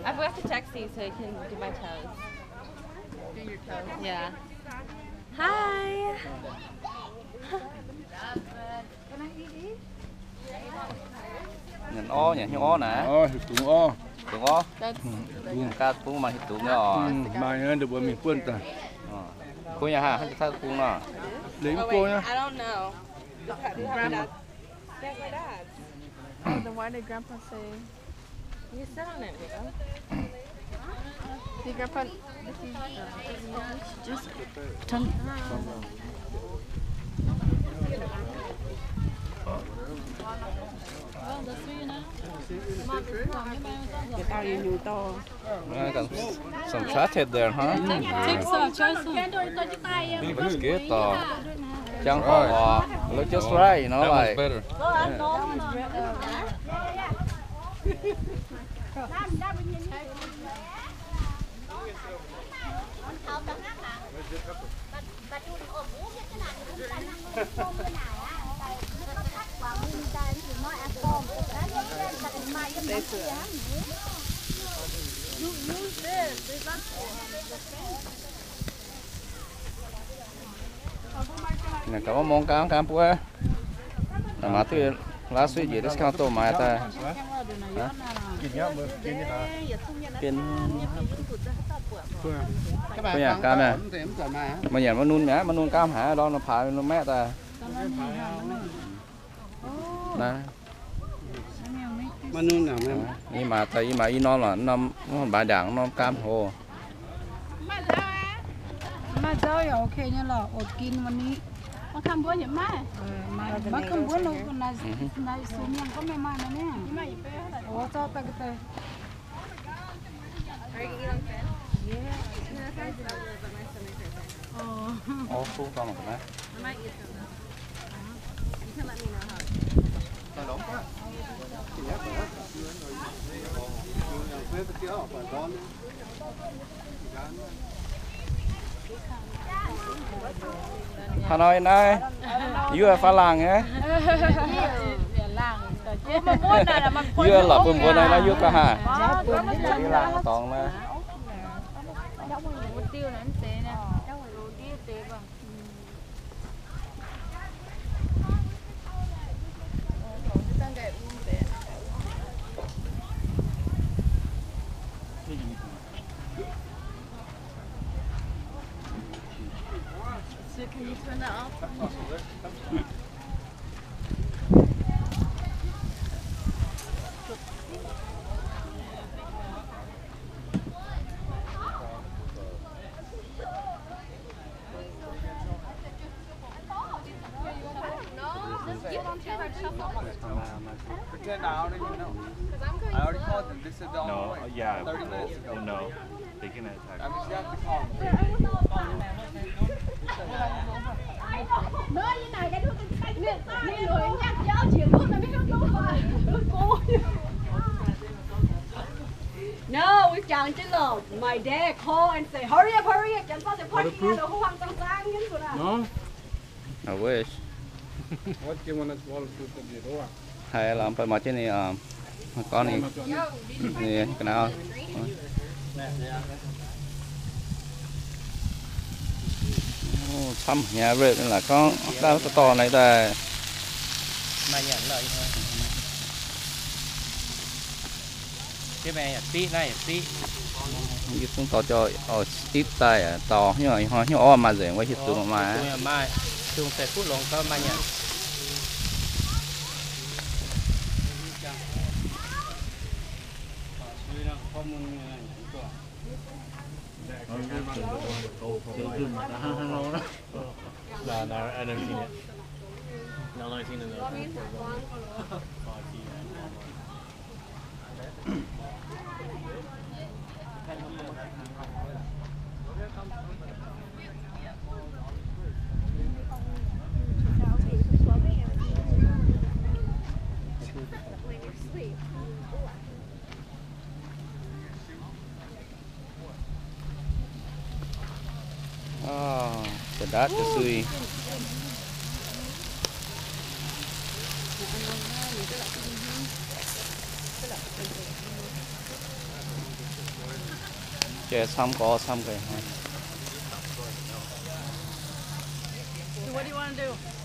I forgot to text you so you can do my toes. Do your toes. Yeah. Hi. Nyanc orv, nyanc hnyouv orv naaiv. Orv, hiuv duqv orv. Duqv orv. Gaa bung maaih hiuv duqv nyei orv. Maaih nyei, ndau mbuo mingh buonv daaih. Kuv nyei hnangv, hnangv jiex taux bung nor. Lengc mv go nyei. I don't know. Grandma. That's my dad's. Oh, then why did Grandpa say? You sit on it, Miguel. Did Grandpa, did he just turn? Get out your new dog. Some chocolate there, huh? Take some, try some. Looks good though. Jang hong oc. Looks just right, you know, like. That one's better. Naaiv gaax mv mong gaam gaam buov. Mangc duqv last week njiec discount dongh maaiz daaih. Mbuo nyanc gaam mi'aqv, mbuo nyanc maiv nunc mi'aqv, maiv nunc gaam haic, lorz nor paaix nor maeqv daaih. Naaiv, yie maac daaih, yie maac i norm lorqc, norm mbaix ndaangc norm gaam hoz. Maaih nzauv yaac ok nyei lorqc, oix ginวันนี้. Maiv ganh mbuo nor, naaiv sux mienh gorngv meih maaih nor niaa. Wuov zorqv daaih ga'deix. Haaix nor naaiv? Yie fai laangh nyei? Yie lorqc bun mbuo naaiv, naaiv yie ga'haav. Yie laangh dorngx naaiv. So can you turn that off? Pretend I don't even know. I already called them. They said they're on the way. No, yeah, thirty minutes ago. No. They can attack. I mean, you have to call them. No, we can't. My dad call and say, hurry up, hurry up. Janx zorqv deix parking lot, huv huaang zang zaang nyei zuqc aqv. No. I wish. Haiz lamz baac maaih jienv ninh, gorngv ninh, ninh ga'naaiv. Camv hnyangx, laaix gorngv daaih dorh naaiv daaih. Yie bun dorh jauv, ipv daaih dorh hnyouv, hnyouv orv maaih nzengc wuov, hiuv duqv maaih. No, no, I never seen it. No, I've only seen it in the. Jaa-ndatv jaa-sui. Jai camv gorx camv ga'haaix. What do you want to do?